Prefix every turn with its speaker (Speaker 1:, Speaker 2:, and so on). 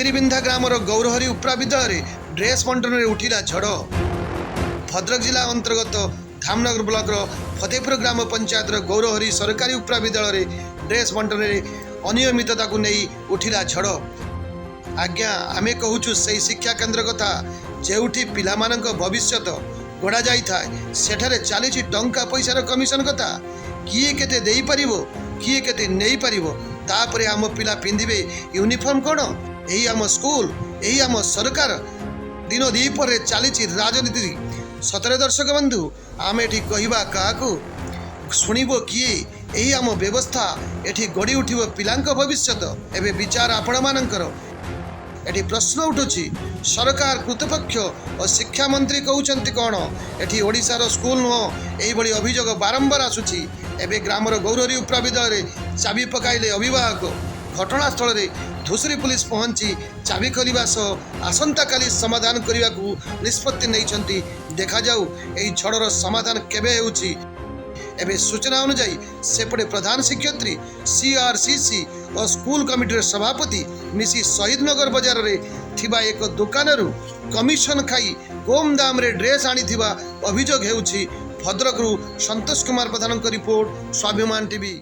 Speaker 1: ପାଚେରୀବିନ୍ଧା ଗ୍ରାମର ଗୌରହରି ଉପ୍ରା ବିଦ୍ୟାଳୟରେ ଡ୍ରେସ୍ ବଣ୍ଟନରେ ଉଠିଲା ଝଡ଼। ଭଦ୍ରକ ଜିଲ୍ଲା ଅନ୍ତର୍ଗତ ଧାମନଗର ବ୍ଲକର ଫତେପୁର ଗ୍ରାମ ପଞ୍ଚାୟତର ଗୌରହରି ସରକାରୀ ଉପ୍ରା ବିଦ୍ୟାଳୟରେ ଡ୍ରେସ୍ ବଣ୍ଟନରେ ଅନିୟମିତତାକୁ ନେଇ ଉଠିଲା ଝଡ଼। ଆଜ୍ଞା, ଆମେ କହୁଛୁ ସେଇ ଶିକ୍ଷା କେନ୍ଦ୍ର କଥା, ଯେଉଁଠି ପିଲାମାନଙ୍କ ଭବିଷ୍ୟତ ଗଢ଼ା ଯାଇଥାଏ। ସେଠାରେ ଚାଲିଛି ଟଙ୍କା ପଇସାର କମିଶନ କଥା। କିଏ କେତେ ଦେଇପାରିବ, କିଏ କେତେ ନେଇପାରିବ, ତାପରେ ଆମ ପିଲା ପିନ୍ଧିବେ ୟୁନିଫର୍ମ। କ'ଣ ଏହି ଆମ ସ୍କୁଲ? ଏହି ଆମ ସରକାର? ଦିନ ଦ୍ୱିପହରେ ଚାଲିଛି ରାଜନୀତି। ସତରେ ଦର୍ଶକ ବନ୍ଧୁ, ଆମେ ଏଠି କହିବା କାହାକୁ, ଶୁଣିବ କିଏ? ଏହି ଆମ ବ୍ୟବସ୍ଥା? ଏଠି ଗଢ଼ି ଉଠିବ ପିଲାଙ୍କ ଭବିଷ୍ୟତ। ଏବେ ବିଚାର ଆପଣମାନଙ୍କର। ଏଠି ପ୍ରଶ୍ନ ଉଠୁଛି, ସରକାର କର୍ତ୍ତୃପକ୍ଷ ଓ ଶିକ୍ଷାମନ୍ତ୍ରୀ କହୁଛନ୍ତି କ'ଣ? ଏଠି ଓଡ଼ିଶାର ସ୍କୁଲ ନୁହଁ? ଏହିଭଳି ଅଭିଯୋଗ ବାରମ୍ବାର ଆସୁଛି। ଏବେ ଗ୍ରାମର ଗୌରହରି ଉପ୍ରା ବିଦ୍ୟାଳୟରେ ଚାବି ପକାଇଲେ ଅଭିଭାବକ। ଘଟଣାସ୍ଥଳରେ ଧୂସୁରୀ ପୁଲିସ ପହଞ୍ଚି ଚାବି ଖୋଲିବା ସହ ଆସନ୍ତାକାଲି ସମାଧାନ କରିବାକୁ ନିଷ୍ପତ୍ତି ନେଇଛନ୍ତି। ଦେଖାଯାଉ ଏହି ଝଡ଼ର ସମାଧାନ କେବେ ହେଉଛି। ଏବେ ସୂଚନା ଅନୁଯାୟୀ, ସେପଟେ ପ୍ରଧାନ ଶିକ୍ଷୟିତ୍ରୀ, ସିଆରସିସି ଓ ସ୍କୁଲ କମିଟିର ସଭାପତି ମିଶି ଶହୀଦନଗର ବଜାରରେ ଥିବା ଏକ ଦୋକାନରୁ କମିଶନ ଖାଇ କମ୍ ଦାମରେ ଡ୍ରେସ୍ ଆଣିଥିବା ଅଭିଯୋଗ ହେଉଛି। ଭଦ୍ରକରୁ ସନ୍ତୋଷ କୁମାର ପ୍ରଧାନଙ୍କ ରିପୋର୍ଟ, ସ୍ୱାଭିମାନ ଟିଭି।